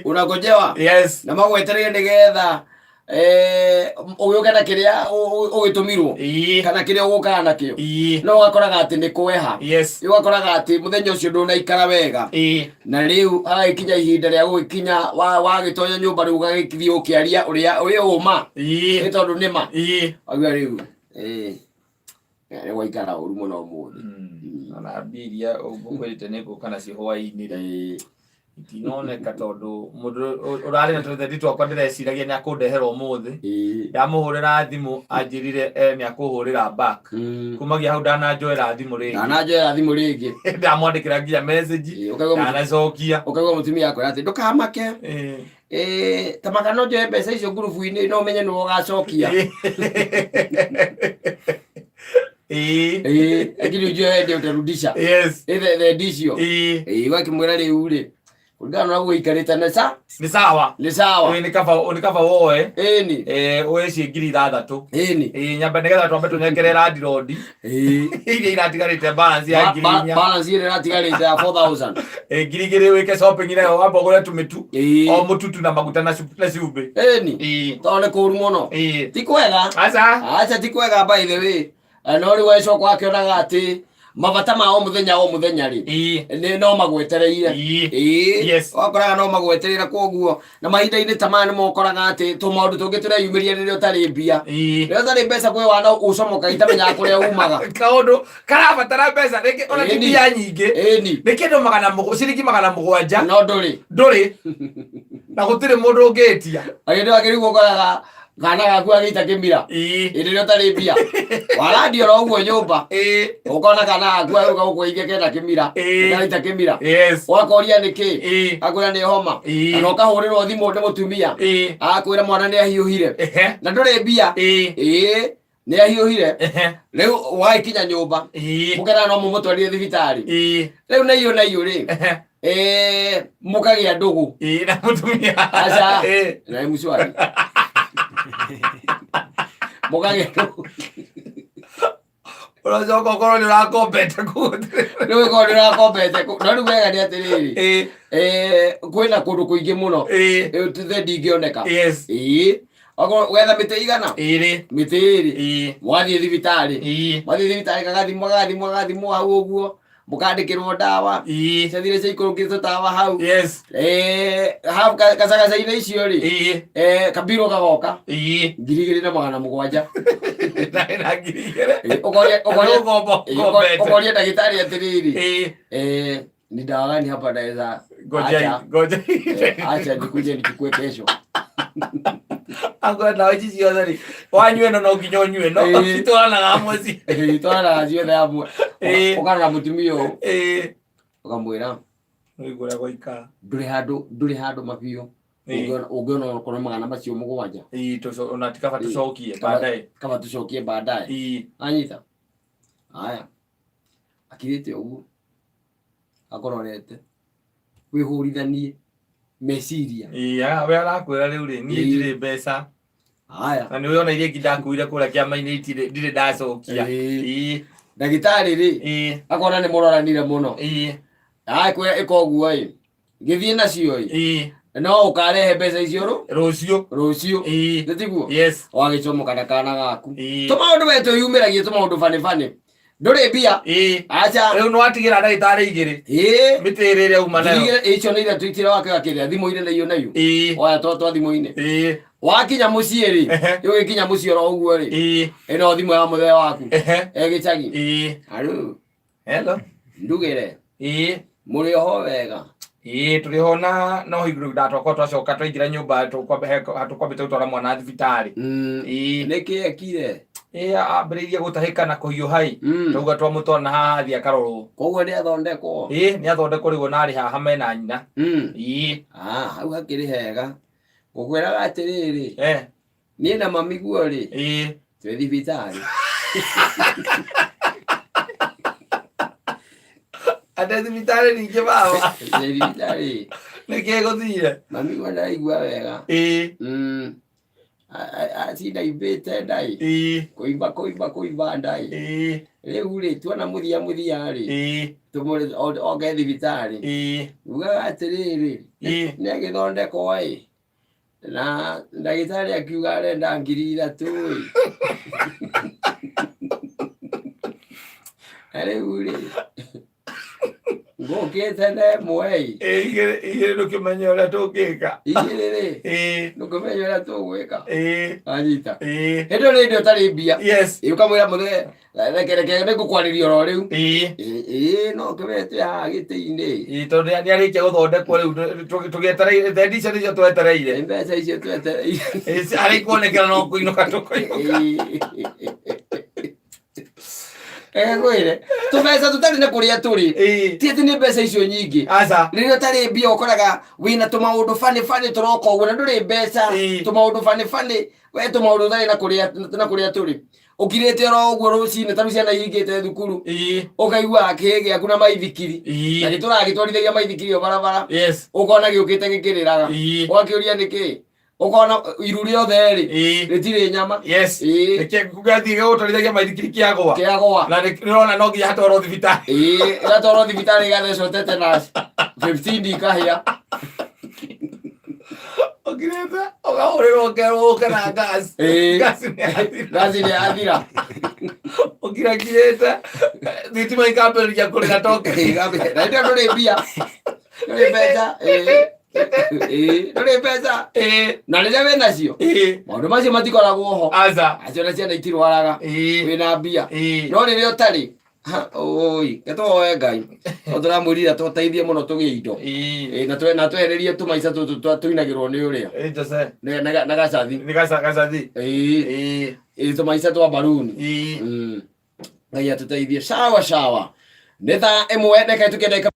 Unangojewa na magwetereire nĩgetha ũgĩũke na kĩrĩa ũgĩtũmirwo kana kĩrĩa ũgũkaga nakĩo. No ũgakoraga atĩ nĩ kweha. Ũgakoraga atĩ mũthenya ũcio ndũnaikara wega. Na rĩu hagagĩkinya ihinda rĩa gũgĩkinya wagĩtonya nyũmba, rĩu ũgagĩthiĩ ũkĩaria ũrĩa ũrĩ ũma. Nĩ tondũ nĩ ma. Auga rĩu nĩ gwaikara ũru mũno ũmũthĩ. Ona mbia iria ũkwĩrĩte nĩ ngũka nacio hwaĩ-inĩ rĩ, itinoneka tondũ mũndũ ũrarĩ na tũthendi twakwa ndĩreciragia nĩ akũndehera ũmũthĩ. Ndamũhũrĩra thimũ anjĩrire nĩ akũhũrĩra back. Kumagia hau ndananjoera thimũ rĩngĩ. Ndananjoera thimũ rĩngĩ. Ndamwandĩkĩra nginya message. Ũkaigua Ndanacokia. Ũkaigua mũtumia akwĩra atĩ ndũkamake. Ta maka no njoe mbeca icio ngurubu-inĩ no menye nĩwe ũgacokia. Lakini ujue wewe ndio utarudisha. Thendi icio. Ũgakĩmwĩra rĩu rĩ, kũringana na ũguo ũikarĩte nĩ sa Nĩ sawa. Nĩ sawa. Nĩ kaba woe. Woe ciĩ 6000. Nyambe nĩgetha twambe tũnengere landlord iria iratigarĩte balance ya 4000. Balance ĩrĩa ĩratigarĩte ya 4000. 2000 wĩke shopping nayo, wamba ũgũre tũmĩtu, o mũtutu na maguta na cumbĩ. Tondũ nĩ kũru mũno. Ti kwega. Aca. Aca, ti kwega, by the way. No rĩu agĩcoka akĩonaga atĩ mabata ma o mũthenya o mũthenya rĩ, nĩ no magwetereire. Wakoraga no magwetereire, koguo na mahinda-inĩ ta maya nĩ mokoraga atĩ tũmaũndũ tũngĩ tũreyumĩria rĩrĩa ũtarĩ mbia, rĩrĩa ũtarĩ mbeca, kwĩ wana ũcomokaga itamenyaga kũrĩa umaga. Kaũndũ karabatara mbeca rĩngĩ ona ti mbia nyingĩ. Nĩ kĩndũ ciringi 700. No ndũrĩ. Ndũrĩ na gũtirĩ mũndũ ũngĩtia. Agĩndĩ wakĩrigwo ũkoraga kana gaku agĩita kĩmira hĩndĩ ĩrĩa ũtarĩ mbia, warandia oro ũguo nyũmba, ũkona kana gaku agĩũka gũkũgeithia kena kĩmira. Karaita kĩmira. Ũgakoria nĩ kĩ. Akwĩra nĩ homa. Kana ũkahũrĩrwo thimũ nĩ mũtumia, agakwĩra mwana nĩ ahiũhire na ndũrĩ mbia. Nĩ ahiũhire. Rĩu wagĩkinya nyũmba, mũkera no mũmũtwarire thibitarĩ. Rĩu na iũ rĩ, mũkagĩa ndũgũ. Na mũtumia. Aca. Na nĩ mũcwari mũkagĩa ndũgũ. Ũracoka ũkorwo nĩ ũrakombete kũu. Rĩu ĩkorwo nĩ ũrakombete no rĩu wega nĩ atĩrĩrĩ, kwĩna kũndũ kũingĩ mũno. Rĩu thendi ingĩoneka. Okorwo wetha mĩtĩ igana, 2. Mĩtĩ 2. Mwathiĩ thibitarĩ. Mwathiĩ thibitarĩ, gagathimwo gagathimwo gagathimwo hau ũguo, mũkandĩkĩrwo ndawa. Ciathire ciaikũrũkire tũtawa hau. Hau gacagaca-inĩ icio rĩ, kabiro gagoka 2700. Na 2000. Ũkoria Ũkombete. Ũkoria ndagĩtarĩ atĩrĩrĩ, ni dawa gani hapa naweza Ngoja. Acha. Ngoja. Acha nikuje nichukue kesho. Angorwo ndawa ici ciothe rĩ, wanyua ĩno no nginya ũnyue ĩno. Citwaranaga hamwe ci. Twaraga ciothe hamwe. Ũkarora mũtumia ũyũ, ũkamwĩra, Nĩũigua ũrĩa gwaikara. Ndũrĩ handũ, ndũrĩ handũ mabiũ. Ũngĩona okorwo 700. Ona ti kaba tũcokie baadaye. Kaba tũcokie baadaye. Anyita haya, akirĩte ũguo akũrorete wĩhũrithanie meciria. We arakwĩra rĩu rĩ, niĩ ndirĩ mbeca. Haya. Na nĩ ũrona iria ingĩ ndakuire kũrĩa kĩama-inĩ itirĩ ndirĩ ndacokia. Ndagĩtarĩ rĩ, akona nĩ mũroranire mũno. Akwĩra ĩka ũguo ĩ, gĩthiĩ nacio ĩ, no ũkarehe mbeca icio rũ Rũciũ. Rũciũ. Nĩ tiguo? Yes. Wagĩcomoka na kana gaku. Tũmaũndũ we twĩyumĩragie, tũmaũndũ bani bani, ndũrĩ mbia. Aca. Rĩu nĩ watigĩra ndagĩtarĩ 2 mĩtĩ 2 ĩrĩa uma nayo. 2000 icio nĩ iria tũitire wakĩoya kĩrĩa thimũ-inĩ na iyo na iyo. Oya twa thimũ-inĩ. Wakinya mũciĩ rĩ, ũgĩkinya mũciĩ oro ũguo rĩ, ĩno thimũ ya mũthee waku e gĩcagi. Aru. Hello. Ndugĩre. Mũrĩ oho wega? Ĩĩ, tũrĩ ho na no hingũrũ ndatwakwa twacoka twaingĩra nyũmba tũkwambĩte gũtwara mwana thibitarĩ. Nĩkĩ ekire? Ĩĩ, ambĩrĩirie gũtahĩka na kũhiũha ĩ. Twauga twamũtwara na haha athiĩ akarorwo. Koguo nĩ athondekwo? Ĩĩ, nĩ athondekwo rĩu ona arĩ haha mena nyina. Ah, hau hakĩrĩ hega. Ngũkwĩraga atĩrĩrĩ, niĩ na mami guo rĩ, twĩ thibitarĩ. Ate thibitarĩ ningĩ baba? Twĩ thibitarĩ. Nĩkĩ gũthire? Mami guo ndaraigua wega. Acinda imbĩte nda ĩ. Kũimba kũimba kũimba nda ĩ. Rĩu rĩ, tuona mũthia mũthia rĩ, tũmũre oke thibitarĩ. Ugaga atĩrĩrĩ, nĩ agĩthondekwo ĩ, na ndagĩtarĩ akiuga arenda 3000 ĩ. Na rĩu rĩ, ngũkĩte na ĩmwe ĩ. Ĩ, igĩrĩ igĩrĩ ndũkĩmenye ũrĩa tũngĩka. Igĩrĩ rĩ, ndũkĩmenye ũrĩa tũgwĩka. Anyita. Hĩndĩ ĩyo nĩ hĩndĩ ũtarĩ mbia. Ĩ, ũkamwĩra mũthee, reke reke nĩ ngũkwarĩria oro rĩu. Ĩ, no kĩmenya twĩ haha gĩtĩ-inĩ. Ĩ, tondũ nĩ arĩkia gũthondekwo rĩu tũgĩetereire thendi icio nĩcio twetereire. Ĩ, mbeca icio twetereire. Ĩ, arĩ kuonekera no kũinũka tũkũinũka. Ngwĩre tũbeca tũtarĩ na kũrĩa tũrĩ, ti atĩ nĩ mbeca icio nyingĩ. Aca. Rĩrĩa ũtarĩ mbia ũkoraga wĩna tũmaũndũ bani bani tũroka ũguo na ndũrĩ mbeca. Tũmaũndũ bani bani we, tũmaũndũ ũtarĩ na kũrĩa na kũrĩa tũrĩ, ũkirĩte oro ũguo rũcinĩ, tarĩu ciana ihingĩte thukuru, ũkaigua kĩĩ gĩaku na maithikiri, na gĩtũragĩtwarithagia maithikiri o barabara, ũkona gĩũkĩte gĩkĩrĩraga, ũgakĩũria nĩkĩ, ũkona iru rĩothe rĩ rĩtirĩ nyama. Nĩkĩ gĩathiĩ gĩgũtwarithagia maithikiri kĩagwa? Kĩagwa. Na nĩrona no nginya hatwarwo thibitarĩ. Ĩĩ, ĩgatwarwo thibitarĩ, ĩgathecwo tetanus 15 ikahĩa. Ũkirĩte ũkahũrĩrwo ũkerwo ũke na gas. Gas nĩ yathira. Gas nĩ yathira. Ũkirakirĩte thitima ikambĩrĩria kũrĩra toke. Na hĩndĩ ĩyo ndũrĩ mbia, ndũrĩ mbeca. Ĩĩ. Ĩĩ, ndũrĩ mbeca. Na rĩrĩa wĩ nacio, maũndũ macio matikoragwo ho. Aca. Acio na ciana itirwaraga wĩna mbia. No rĩrĩa ũtarĩ, ha, ũi ketũhoe Ngai no tũramwĩrire tũteithie mũno tũgĩe indo. Ĩĩ, na twehererie tũmaica tũtũ tũinagĩrwo nĩ ũrĩa. Ĩĩ, Jose. Na gacathi. Nĩ gacathi. Ĩĩ. Ĩĩ, tũmaica twa mbaruni. Ngai atũteithie. Sawa sawa, nĩ thaa 1 ndagĩka ĩtũkĩenda.